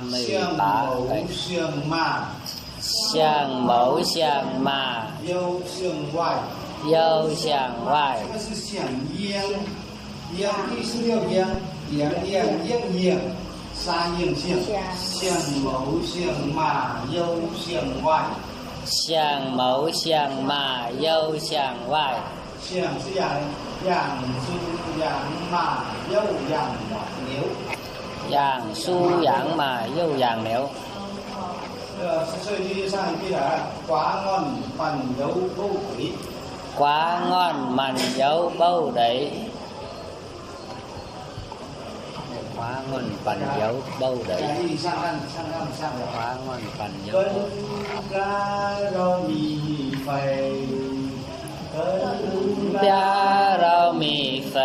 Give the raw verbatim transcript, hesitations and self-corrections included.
象谋象马，象谋象马，忧象外，忧象外。这个是象应，应第四六应，应应应应，三应象，象谋象马，忧象外。象谋象马，忧象外。 象是羊，羊猪羊马，又羊牛。象猪羊马，又羊牛。呃，所以上一句了啊，寡案慢有保底。寡案慢有保底。寡案慢有保底。上岸，上岸，上岸。寡案慢有保底。本该饶米肥。 本该饶米肥。